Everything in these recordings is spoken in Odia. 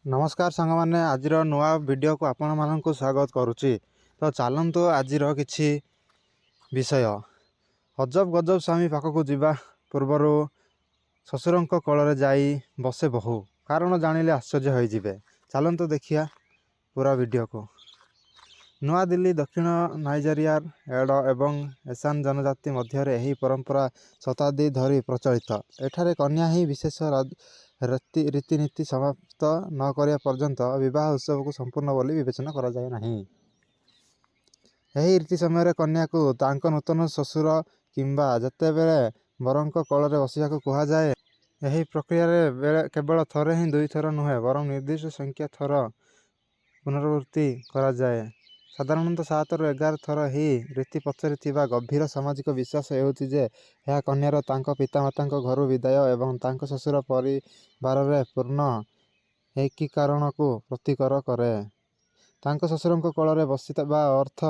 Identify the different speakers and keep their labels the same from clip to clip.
Speaker 1: ନମସ୍କାର ସାଙ୍ଗମାନେ, ଆଜିର ନୂଆ ଭିଡ଼ିଓକୁ ଆପଣମାନଙ୍କୁ ସ୍ୱାଗତ କରୁଛି। ତ ଚାଲନ୍ତୁ ଆଜିର କିଛି ବିଷୟ। ଅଜବ ଗଜବ ସ୍ୱାମୀ ପାଖକୁ ଯିବା ପୂର୍ବରୁ ଶ୍ୱଶୁରଙ୍କ କୋଳରେ ଯାଇ ବସେ ବୋହୂ, କାରଣ ଜାଣିଲେ ଆଶ୍ଚର୍ଯ୍ୟ ହୋଇଯିବେ। ଚାଲନ୍ତୁ ଦେଖିବା ପୁରା ଭିଡ଼ିଓକୁ। ନୂଆଦିଲ୍ଲୀ, ଦକ୍ଷିଣ ନାଇଜେରିଆର ଏଡୋ ଏବଂ ଏସାନ ଜନଜାତି ମଧ୍ୟରେ ଏହି ପରମ୍ପରା ଶତାବ୍ଦୀ ଧରି ପ୍ରଚଳିତ। ଏଠାରେ କନ୍ୟା ଏହି ବିଶେଷ ରୀତିନୀତି ସମାପ୍ତ ନ କରିବା ପର୍ଯ୍ୟନ୍ତ ବିବାହ ଉତ୍ସବକୁ ସମ୍ପୂର୍ଣ୍ଣ ବୋଲି ବିବେଚନା କରାଯାଏ ନାହିଁ। ଏହି ରୀତି ସମୟରେ କନ୍ୟାକୁ ତାଙ୍କ ନୂତନ ଶ୍ୱଶୁର କିମ୍ବା ଯେତେବେଳେ ବରଙ୍କ କୋଳରେ ବସିବାକୁ କୁହାଯାଏ। ଏହି ପ୍ରକ୍ରିୟାରେ କେବଳ ଥରେ କି ଦୁଇଥର ନୁହେଁ ବରଂ ନିର୍ଦ୍ଦିଷ୍ଟ ସଂଖ୍ୟା ଥର ପୁନରାବୃତ୍ତି କରାଯାଏ, ସାଧାରଣତଃ 7ରୁ 11 ଥର। ଏହି ରୀତି ପଛରେ ଥିବା ଗଭୀର ସାମାଜିକ ବିଶ୍ୱାସ ହେଉଛି ଯେ ଏହା କନ୍ୟାର ତାଙ୍କ ପିତାମାତାଙ୍କ ଘରୁ ବିଦାୟ ଏବଂ ତାଙ୍କ ଶ୍ୱଶୁର ପରିବାରରେ ପୂର୍ଣ୍ଣ ଏକୀକରଣକୁ ପ୍ରତୀକ କରେ। ତାଙ୍କ ଶ୍ୱଶୁରଙ୍କ କୋଳରେ ବସିବା ଅର୍ଥ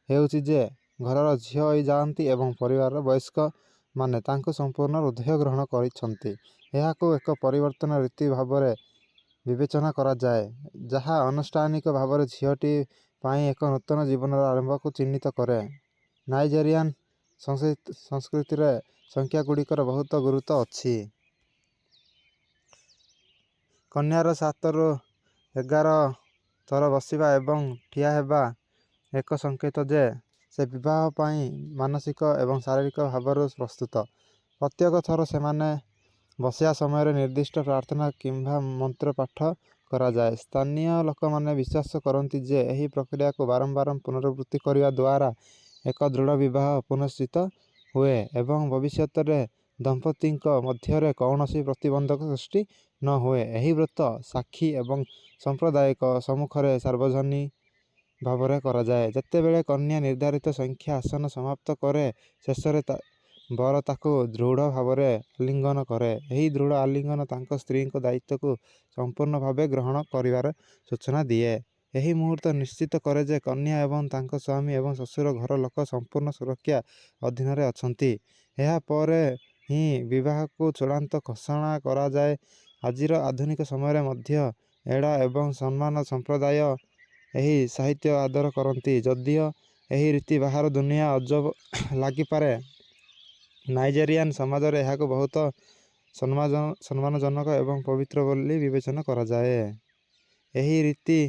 Speaker 1: ହେଉଛି ଯେ ଘରର ଝିଅ ହୋଇଯାଆନ୍ତି ଏବଂ ପରିବାରର ବୟସ୍କମାନେ ତାଙ୍କୁ ସମ୍ପୂର୍ଣ୍ଣ ହୃଦୟ ଗ୍ରହଣ କରିଛନ୍ତି। ଏହାକୁ ଏକ ପରିବର୍ତ୍ତନ ରୀତି ଭାବରେ ବିବେଚନା କରାଯାଏ, ଯାହା ଆନୁଷ୍ଠାନିକ ଭାବରେ ଝିଅଟି ପାଇଁ ଏକ ନୂତନ ଜୀବନର ଆରମ୍ଭକୁ ଚିହ୍ନିତ କରେ। ନାଇଜେରିଆନ୍ ସଂସ୍କୃତିରେ ସଂଖ୍ୟାଗୁଡ଼ିକର ବହୁତ ଗୁରୁତ୍ୱ ଅଛି। କନ୍ୟାର 7ରୁ 11 ଥର ବସିବା ଏବଂ ଠିଆ ହେବା ଏକ ସଙ୍କେତ ଯେ ସେ ବିବାହ ପାଇଁ ମାନସିକ ଏବଂ ଶାରୀରିକ ଭାବରେ ପ୍ରସ୍ତୁତ। ପ୍ରତ୍ୟେକ ଥର ସେମାନେ ବସିବା ସମୟରେ ନିର୍ଦ୍ଦିଷ୍ଟ ପ୍ରାର୍ଥନା କିମ୍ବା ମନ୍ତ୍ର ପାଠ କରାଯାଏ। ସ୍ଥାନୀୟ ଲୋକମାନେ ବିଶ୍ୱାସ କରନ୍ତି ଯେ ଏହି ପ୍ରକ୍ରିୟାକୁ ବାରମ୍ବାର ପୁନରାବୃତ୍ତି କରିବା ଦ୍ୱାରା ଏକ ଦୃଢ଼ ବିବାହ ସୁନିଶ୍ଚିତ ହୁଏ ଏବଂ ଭବିଷ୍ୟତରେ ଦମ୍ପତିଙ୍କ ମଧ୍ୟରେ କୌଣସି ପ୍ରତିବନ୍ଧକ ସୃଷ୍ଟି ନ ହୁଏ। ଏହି ବ୍ରତ ସାକ୍ଷୀ ଏବଂ ସମ୍ପ୍ରଦାୟ ସମ୍ମୁଖରେ ସାର୍ବଜନୀନ ଭାବରେ କରାଯାଏ। ଯେତେବେଳେ କନ୍ୟା ନିର୍ଦ୍ଧାରିତ ସଂଖ୍ୟା ଆସନ ସମାପ୍ତ କରେ, ଶେଷରେ ବର ତାକୁ ଦୃଢ଼ ଭାବରେ ଆଲିଙ୍ଗନ କରେ। ଏହି ଦୃଢ଼ ଆଲିଙ୍ଗନ ତାଙ୍କ ସ୍ତ୍ରୀଙ୍କ ଦାୟିତ୍ୱକୁ ସମ୍ପୂର୍ଣ୍ଣ ଭାବେ ଗ୍ରହଣ କରିବାର ସୂଚନା ଦିଏ। ଏହି ମୁହୂର୍ତ୍ତ ନିଶ୍ଚିତ କରେ ଯେ କନ୍ୟା ଏବଂ ତାଙ୍କ ସ୍ୱାମୀ ଏବଂ ଶ୍ୱଶୁର ଘର ଲୋକ ସମ୍ପୂର୍ଣ୍ଣ ସୁରକ୍ଷା ଅଧୀନରେ ଅଛନ୍ତି। ଏହା ପରେ ହିଁ ବିବାହକୁ ଚୂଡ଼ାନ୍ତ ଘୋଷଣା କରାଯାଏ। ଆଜିର ଆଧୁନିକ ସମୟରେ ମଧ୍ୟ ଏଡୋ ଏବଂ ସମାନ ସମ୍ପ୍ରଦାୟ ଏହି ସାହିତ୍ୟକୁ ଆଦର କରନ୍ତି। ଯଦିଓ ଏହି ରୀତି ବାହାର ଦୁନିଆକୁ ଅଜବ ଲାଗିପାରେ, ନାଇଜେରିଆନ୍ ସମାଜରେ ଏହାକୁ ବହୁତ ସମ୍ମାନଜନକ ଏବଂ ପବିତ୍ର ବୋଲି ବିବେଚନା କରାଯାଏ। ଏହି ରୀତି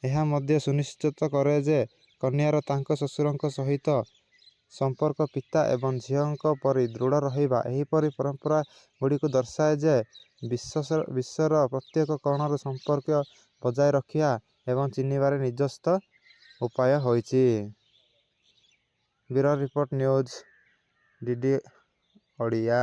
Speaker 1: ଏହା ମଧ୍ୟ ସୁନିଶ୍ଚିତ କରେ ଯେ କନ୍ୟାର ତାଙ୍କ ଶ୍ୱଶୁରଙ୍କ ସହିତ ସମ୍ପର୍କ ପିତା ଏବଂ ଝିଅଙ୍କ ପରି ଦୃଢ଼ ରହିବ। ଏହିପରି ପରମ୍ପରାଗୁଡ଼ିକ ଦର୍ଶାଏ ଯେ ବିଶ୍ୱର ପ୍ରତ୍ୟେକ କୋଣରେ ସମ୍ପର୍କ ବଜାୟ ରଖିବା ଏବଂ ଚିହ୍ନିବାର ନିଜସ୍ୱ ଉପାୟ ହୋଇଛି। Bureau report, news DD Odia.